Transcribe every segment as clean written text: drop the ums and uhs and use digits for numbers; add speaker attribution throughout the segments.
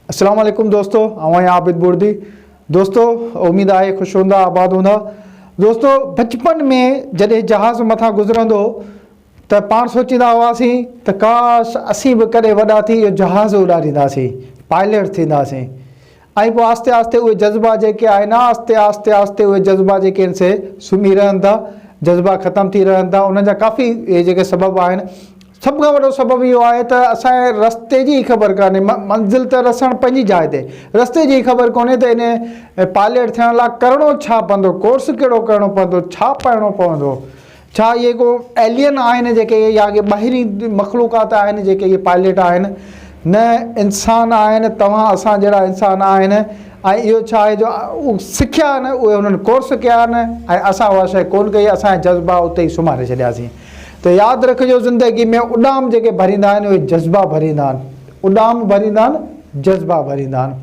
Speaker 1: اسلام عليڪم دوستو آئون آهيان عابد بردي دوستو اميد آهي خوش هوندا آباد هوندا دوستو بچپن ۾ جڏهن جهاز مٿان گذرندو ته پاڻ سوچيندا هئاسين ته ڪاش اسين به ڪڏهن وڏا ٿي اهو جهاز اڏارينداسين پائلٽ ٿينداسين ۽ پوء آهستي آهستي اهي جذبا جيڪي آهن آهستي آهستي آهستي اهي جذبا جيڪي آهن سي سمهي رهن ٿا جذبا ختم ٿي رهن ٿا انهن جا ڪافي اهي جيڪي سبب آهن سڀ کان وڏو سبب اهو آهي ته اسان کي رستي جي ئي خبر ڪانهي، منزل ته رسڻ پنهنجي جاء تي، رستي جي ئي خبر ڪونهي ته ان پائليٽ ٿيڻ لاء ڪرڻو ڇا پوندو، ڪورس ڪهڙو ڪرڻو پوندو، ڇا پڙهڻو پوندو، ڇا اهي ڪو ايلين آهن جيڪي يا ڪي ٻاهرين مخلوقات آهن جيڪي اهي پائليٽ آهن، نه انسان آهن، توهان اسان جهڙا انسان آهن ۽ اهو ڇا آهي جو سکيا آهن اهي انهن ڪورس ڪيا آهن ۽ اسان اها شيء ڪونه ڪئي، اسان جا جذبا اتي ئي سمهاري ڇڏياسين. ته ياد رکجو زندگي ۾ اڏام جيڪي ڀريندا آهن اهي جذبا ڀريندا آهن اڏام ڀريندا آهن جذبا ڀريندا آهن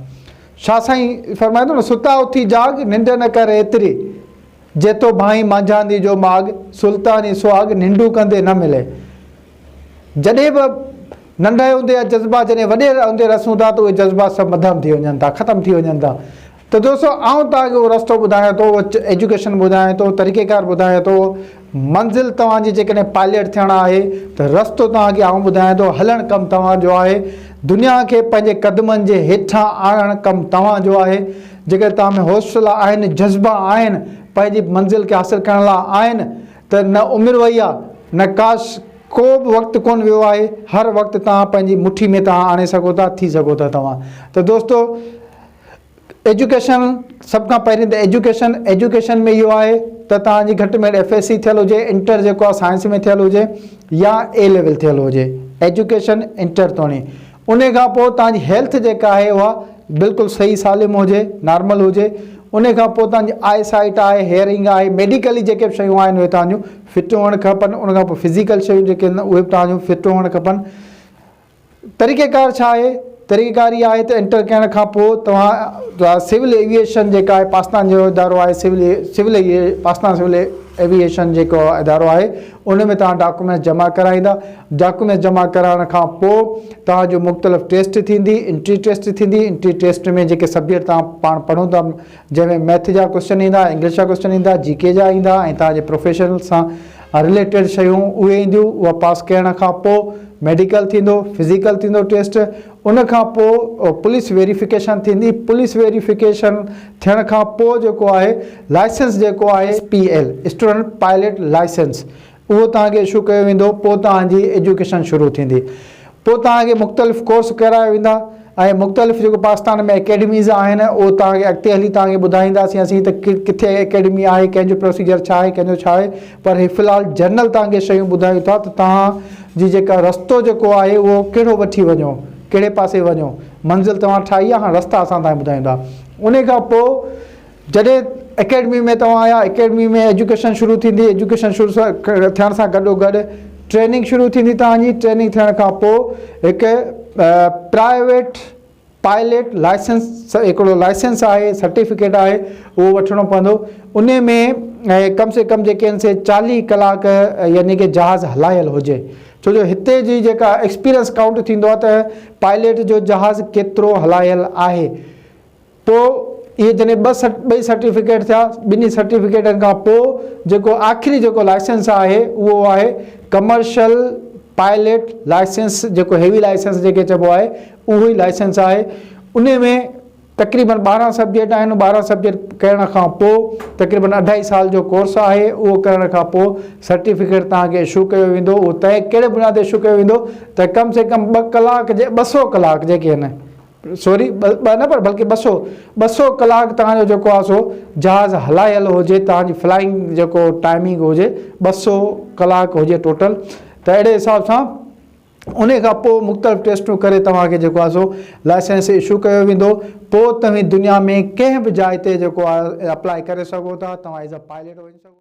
Speaker 1: شاهه سائين فرمائي ٿو نه ستا اٿي جاڳ ننڊ نه ڪر ايتري جيتو ڀائين مانجهاندي جو ماڳ سلطاني سهاڳ ننڊون ڪندي نه ملي جڏهن به ننڍي هوندي جا جذبا جڏهن وڏي هوندي رسون ٿا ته اهي جذبا سڀ مڌم ٿي وڃن ٿا ختم ٿي وڃن ٿا ته دوستو آئون توهان کي اهو رستو ٻڌايان ٿو اهو ايجوڪيشن ٻڌايان ٿو طريقيڪار ٻڌايان ٿو منزل توهان جي جيڪڏهن پائليٽ ٿيڻ آهي ته رستو توهان کي آئون ٻڌايان ٿو هلڻ ڪم توهان جو آهي دنيا کي پنهنجي قدمن جي هيٺان آڻڻ ڪم توهان جو آهي جيڪڏهن توهان ۾ حوصلا آهن جذبا آهن پنهنجي منزل کي حاصل ڪرڻ لاء آهن ته نه عمر وئي آهي نه ڪاش ڪو به وقت ڪونه ويو آهي هر وقت توهان پنهنجي مٺي ۾ توهان آڻي سگهو ٿا ٿي سگهو ٿا توهان ته دوستو ايجوڪيشن سڀ کان پهرين ته ايجوڪيشن ايجوڪيشن ۾ اهو آهي ته توهان جي گهٽ ۾ گهٽ ايف ايس سي ٿيل هجي انٽر جيڪو آهي سائنس ۾ ٿيل هجي يا اي ليول ٿيل هجي ايجوڪيشن انٽر توڻي ان کان پوء توهان جي هيلٿ جيڪا آهي اها بلڪل صحيح سالم هجي نارمل هجي ان کان پوء توهان جي آء سائيٽ آهي هيئرنگ آهي ميڊيڪلي جيڪي به شيون آهن اهي توهان جون فٽ هئڻ کپن ان کان پوء فزيڪل شيون جيڪي آهن اهي به توهان جون فٽ هئڻ کپن طريقيڪار ڇا آهي؟ طريقيڪار اهو آهي ته انٽر ڪرڻ کان پوء توهان سول ايوي ايشن جيڪا آهي پاڪستان جو ادارو آهي civil civil Pakistan civil aviation جيڪو ادارو آهي ان ۾ توهان ڊاڪومينٽس جمع ڪرائيندا ڊاڪومينٽس جمع ڪرائڻ کان پوء توهان جو مختلف ٽيسٽ ٿيندي انٽري ٽيسٽ ٿيندي انٽري ٽيسٽ ۾ جيڪي سبجيڪٽ توهان پاڻ پڙهون ٿا جنهن ۾ ميٿ جا ڪوشچن ايندا انگلش جا ڪوشچن ايندا جي ڪي جا ايندا ۽ توهان جي پروفيشنل سان رليٽيڊ شيون اهي اينديون اها پاس ڪرڻ کان پوء ميڊيڪل ٿيندو فزيڪل ٿيندو ٽيسٽ ان کان پوء پوليس ويريفڪيشن ٿيندي پوليس ويريفڪيشن ٿيڻ کان پوء جيڪو آهي لائسنس جيڪو آهي S P L student pilot licence اهو توهان کي اشو ڪيو ويندو پوء توهان جي ايجوڪيشن شروع ٿيندي پوء توهان کي مختلف ڪورس ڪرايا ويندا ۽ مختلف جيڪو پاڪستان ۾ اڪيڊميز آهن اهو توهان کي اڳتي هلي توهان کي ٻڌائينداسين اسين ته ڪٿي اڪيڊمي آهي ڪنهن جو پروسيجر ڇا آهي ڪنهن جو ڇا آهي پر هي في الحال جنرل توهان کي شيون ٻڌايون ٿا ته توهان جي جيڪا رستو جيڪو آهي اهو ڪهڙو وٺي وڃو ڪهڙي پاسي وڃو منزل توهان ٺاهي آهي هاڻ رستا اسان توهان کي ٻڌايون ٿا ان کان پوء جڏهن اڪيڊمي ۾ توهان آيا اڪيڊمي ۾ ايجوڪيشن شروع ٿيندي ايجوڪيشن شروع ٿيڻ سان گڏو گڏ ٽريننگ شروع ٿيندي توهان جي ٽريننگ ٿيڻ کان پوء هڪ پرائيويٽ پائليٽ لائسنس هڪڙو لائسنس آهي سرٽيفڪيٽ آهي اهو وٺڻو پوندو ان ۾ ڪم سي ڪم جيڪي آهن سي 40 ڪلاڪ يعني کہ جهاز هلايل هجي ڇو جو هتي جي جيڪا ايڪسپيرينس ڪائونٽ ٿيندو آهي ته پائليٽ جو جهاز ڪيترو هلايل آهي پوء اهي جڏهن ٻه سرٽ ٻئي سرٽيفڪيٽ ٿيا ٻنهي سرٽيفڪيٽن کان پوء جيڪو آخري جيڪو لائسنس آهي اهو آهي ڪمرشل پائليٽ لائسنس جيڪو هيوي لائسنس جيڪي چئبو آهي اهو ئي لائسنس آهي ان ۾ تقريبن 12 سبجيڪٽ آهن 12 سبجيڪٽ ڪرڻ کان پوء تقريبن اڍائي سال جو ڪورس آهي اهو ڪرڻ کان پوء سرٽيفڪيٽ توهان کي اشو ڪيو ويندو اهو طئي ڪهڙي بنياد تي اشو ڪيو ويندو ته ڪم سي ڪم 2 ڪلاڪ جي 200 ڪلاڪ جيڪي آهن سوري ٻه نه پر بلڪه 200 200 ڪلاڪ توهان جو جيڪو آهي سو جهاز هلايل هجي توهان جي فلائنگ جيڪو ٽائمنگ هجي 200 ڪلاڪ هجي ٽوٽل ته اهڙي حساب سان ان کان پوء مختلف ٽيسٽون ڪري توهان کي جيڪو آهي سو لائسنس اشو ڪيو ويندو پوء توهين دنيا ۾ ڪنهن به جاء تي جيڪو آهي اپلائي ڪري سگهو ٿا توهان ايز اي پائليٽ وڃي سگهو.